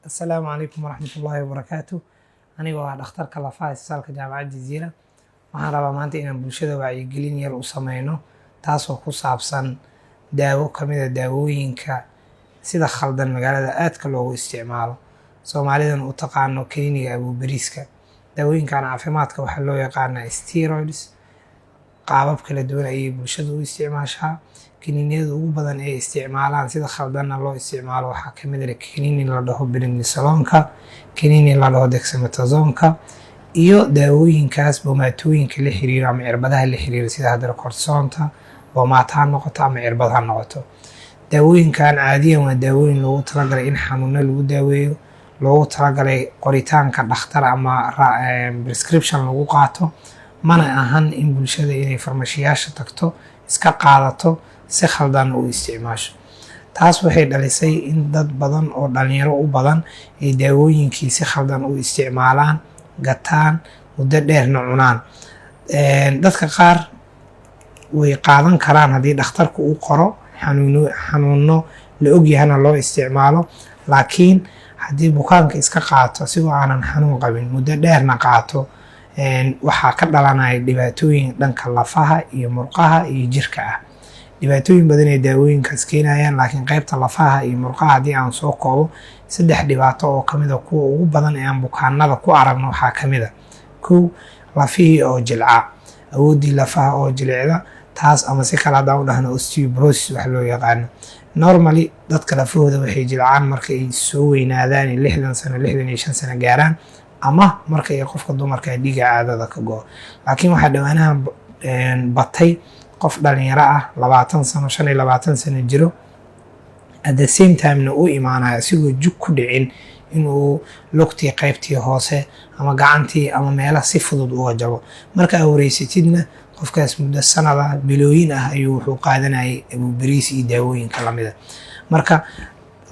Asalaamu calaykum waraxmatullaahi wabarakaatu. Anigoo ah dhakhtarka lafaha isbitaalka Jaamacadda Jaziira, waxaan rabaa maanta inaan bulshada wacyigelin yar u sameyno, taasoo ku saabsan daawo kamida daawooyinka sida khaldan magaalada aadka loogu isticmaalo, Soomaalidan u taqaano kaniiniga abuubariiska. Daawooyinkan caafimaadka waxaa loo yaqaanaa steroids. Qaabab kala duwan ayay bulshada u isticmaashaa. Kaniiniyada ugu badan ee isticmaalaan, sida khaldanna loo isticmaalo, waxaa kamid ah kaniini la dhaho prednisolone-ka, kaniini la dhaho dexamethasone-ka iyo daawooyinkaas bomaatooyinka la xiriiro ama cirbadaha la xiriiro, sida hydrocortisone-ta, boomaato ha noqoto ama cirbad ha noqoto. Daawooyinkan caadiyan waa daawooyin loogu talagalay in xanuuno lagu daaweeyo, loogu talagalay qoritaanka dhakhtar ama prescription lagu qaato. Mana ahan in bulshada inay farmashiyaasha tagto, iska qaadato, si khaldan u isticmaasho. Taas waxay dhalisay in dad badan oo dhalinyaro u badan ay daawooyinkii si khaldan u isticmaalaan, gataan, muddo dheerna cunaan. Dadka qaar way qaadan karaan haddii dhakhtarku u qoro, xanuuno xanuuno la ogyahana loo isticmaalo. Laakiin haddii bukaanka iska qaato asigoo aanan xanuun qabin, muddo dheerna qaato, waxaa ka dhalanaya dhibaatooyin dhanka lafaha iyo murqaha iyo jirka ah. Dhibaatooyin badan ay daawooyinkaas keenayaan, laakiin qaybta lafaha iyo murqaha haddii aan soo koobo, saddex dhibaato oo kamid a kuwa ugu badan ee aan bukaanada ku aragno waxaa kamid a: kow, lafihii oo jilca, awooddii lafaha oo jilicda, taas ama si kale haddaan u dhahno osteoporosis wax loo yaqaano. Normally dadka lafahooda waxay jilcaan marka ay soo weynaadaan, 60 sano, 65 sano gaaraan, ama marka ay qofka dumarka dhiiga caadada ka go'. Laakiin waxaa dhowaanahan batay qof dhalinyaro ah, 20 sano, 25 sano jiro, at the same time-na u imaanayo asigoo jug ku dhicin inuu lugtii qaybtii hoose ama gacantii ama meelaha si fudud uga jabo. Marka aa wareysatidna, qofkaas muddo sanada, bilooyin ah ayuu wuxuu qaadanayay abuubariis iyo daawooyinka lamida. Marka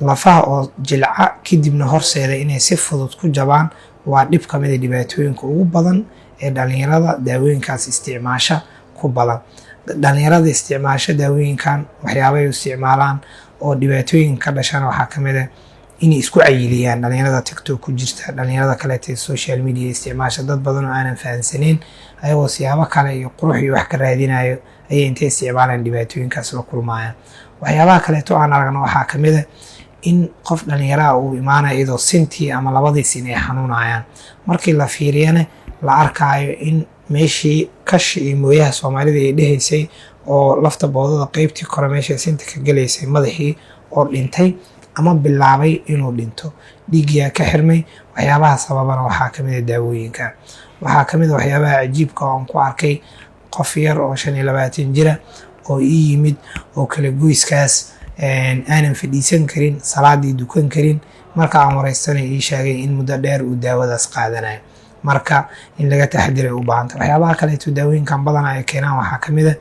lafaha oo jilca kadibna horseeda inay si fudud ku jabaan waa dhib kamida dhibaatooyinka ugu badan ee dhalinyarada daawooyinkaas isticmaasha ku badan. Dhalinyarada isticmaasha daawooyinkan waxyaabay u isticmaalaan oo dhibaatooyin ka dhashana waxaa kamid ah inay isku cayiliyaan. Dhalinyarada TikTok ku jirta, dhalinyarada kaleeta social media isticmaasha, dad badan oo aanan fahansaneyn, ayagoo siyaabo kale iyo qurux iyo wax ka raadinayo, ayay intay isticmaalaan dhibaatooyinkaas la kulmayaan. Waxyaabaha kaleeto aan aragno waxaa kamid ah in qof dhalinyaraha uu imaanayo iyadoo sintii ama labadii sin ay xanuunayaan. Markii la fiiriyana, la arkaayo in meeshii kashi iyo mooyaha Soomaalida ay dhehaysay oo lafta boodada qeybtii kore, meesha sinta ka gelaysay, madaxii oo dhintay ama bilaabay inuu dhinto, dhiigyaa ka xirmay. Waxyaabaha sababana waxaa kamid a daawooyinka. Waxaa kamid a waxyaabaha cajiibka oo aan ku arkay qof yar oo 25 jira oo ii yimid oo kala goyskaas aanan fadhiisan karin, salaadii dukan karin. Marka aan wareystanay, ii sheegay in muddo dheer uu daawadaas qaadanayo. Marka in laga taxadiray u baahanta. Waxyaabaha kaleeto daawooyinkan badana ay keenaan waxaa kamid a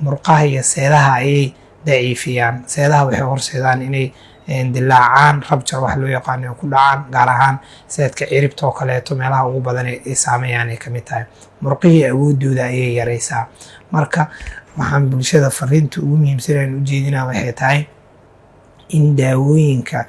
murqaha iyo seedaha ayay daciifiyaan. Seedaha waxay horseedaan inay dilaacaan, rupture wax loo yaqaano ku dhacaan, gaar ahaan seedka ciribta oo kaleeto. Meelaha ugu badan ay saameeyaan ay kamid tahay. Murqihii awoodooda ayay yareysaa. Marka waxaan bulshada fariinta ugu muhiimsan aan ujeedinaa waxay tahay in daawooyinka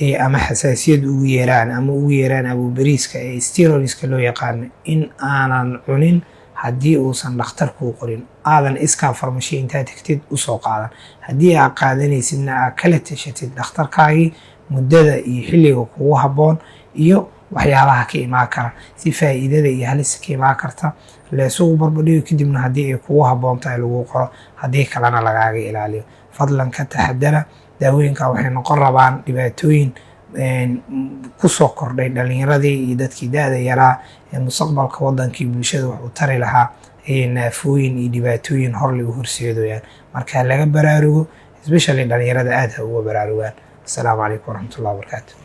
ay ama xasaasiyad ugu yeeraan ama ugu yeeraan abuubariiska ee steroidska loo yaqaano in aanan cunin haddii uusan dhakhtarkuu qorin, aadan iskaa farmashi intaad tagtid usoo qaadan. Haddii aad qaadanaysidna, aad kala tashatid dhakhtarkaagii muddada iyo xilliga kugu habboon iyo waxyaabaha ka imaan kara, si faa'iidada iyo halista ka imaan karta laysugu barbardhigo. Kadibna haddii ay kugu habboon tahay lagu qoro, haddii kalena lagaaga ilaaliyo. Fadlan ka taxadara daawooyinka. Waxay noqon rabaan dhibaatooyin kusoo kordhay dhalinyaradii iyo dadkii da-da yaraa ee mustaqbalka wadankii bulshada wax u tari lahaa ayay naafooyin iyo dhibaatooyin horley u horseedayaan. Marka laga baraarugo, especially dhalinyarada aada ha uga baraarugaan. Asalaamu calaykum waraxmatullahi wabarakaatu.